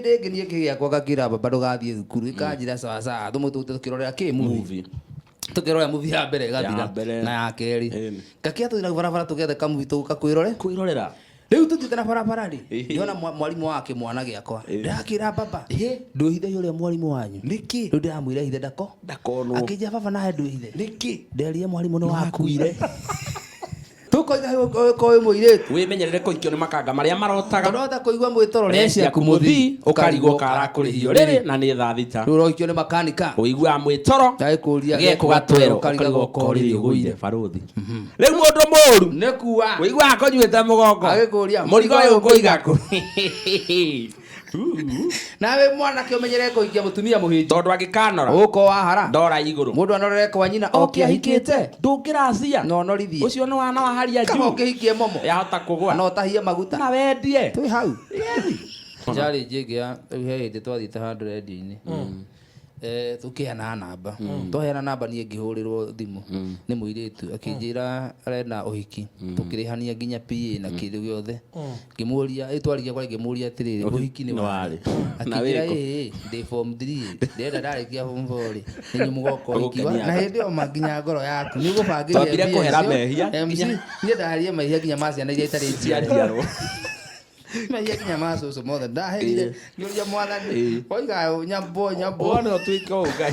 Hĩndĩ ĩngĩ niĩ kĩgĩakwa ngakĩra baba ndũgathiĩ thukuru, ĩkanjĩra sawa sawa, tũmũtũte tũkĩrorera kĩ movie. Movie. Tũkĩrora movie ya mbere ĩgathira Ya mbere. na ya kerĩ. Ĩni. Ngakĩra tũthiĩ na barabara tũgethe kamuvi tũgũka kwĩrore. Kwĩrorera. Rĩu tũthiĩte na barabara rĩ, Ĩhĩ. ndĩrona mwarimũ wa kĩmwana gĩakwa. Ĩhĩ. Ndĩrakĩra baba, Ĩhĩ. ndwĩhithe ũrĩa mwarimũ wanyu. Nĩkĩ? Rĩu ndĩramwĩra hithe ndako. Ndakonwo. Akĩnjĩra baba nawe ndwĩhithe. Nĩkĩ? Nderire mwarimũ nĩ wakuire. Tũkoiga ko wĩ mũirĩtu. Wĩmenyerere kũhikio nĩ makanga marĩa marotaga. Tondũ wahota kũigua mwĩtoro Rĩa ciaku mũthii ũkarigwo karakũrĩhio rĩrĩ na nĩ thaa thita. Rĩu ũrohikio nĩ makanika. Ũiguaga mwĩtoro Ndagĩkũria geko gatwero ũkarigagwo ũkarigwo korĩrĩ korĩrĩ ũgũire. ũgũire barũthi. Rĩu mũndũ mũru Nĩ kuwa. ũiguaga kũnyuĩte mũgongo. Agĩkũria, mũrigo ũyũ ngũiga kũ. Nawe mwanake ũmenyere kũhikia mũtumia mũhĩnju. Tondũ angĩkanora Ũko wahara. ndora igũrũ. Mũndũ anorere kwa nyina oke ahikĩte. Ndũngĩracia. Na ũnorithie. Ũcio nĩ wana wa haria Kaba juu. ũkĩhikie momo. Yahota kũgwa. Na ũtahie maguta. Na wendie. Twĩ hau. Challenge ĩngĩ ya rĩu he hĩndĩ twathiĩte handũ rendio-inĩ. Tũkĩheana namba. Twaheana namba niĩ ngĩhũrĩrwo thimũ nĩ mũirĩtu akĩnjĩra arenda ũhiki. Tũkĩrĩhania nginya PA na kĩndũ gĩothe. Ngĩmũria, ĩ twarikia kwa ngĩmũria atĩrĩrĩ, ũhiki nĩ nĩ warĩ? warĩ? Na Akĩnjĩra wĩkũ? ĩĩ, ndĩ form 3, ndĩrenda ndarĩkia form 4 rĩ, nĩ inyuĩ mũgoka ũhiki wa. Ũgũkenia Na hĩndĩ ĩyo ma nginya ngoro yaku nĩ ũgũbangĩria Twambire mbia kũhera icio. mehia, MC, nginya- niĩ ndaherire mehia nginya ma ciana iria itarĩ njiare. Cianjiarwo. Mehia nginya ma cũcũ mothe ndaherire. Ngĩũria mwathani, Ĩĩ. oiga nyambo nyambo. Wone ũtuĩke ũũ Ngai.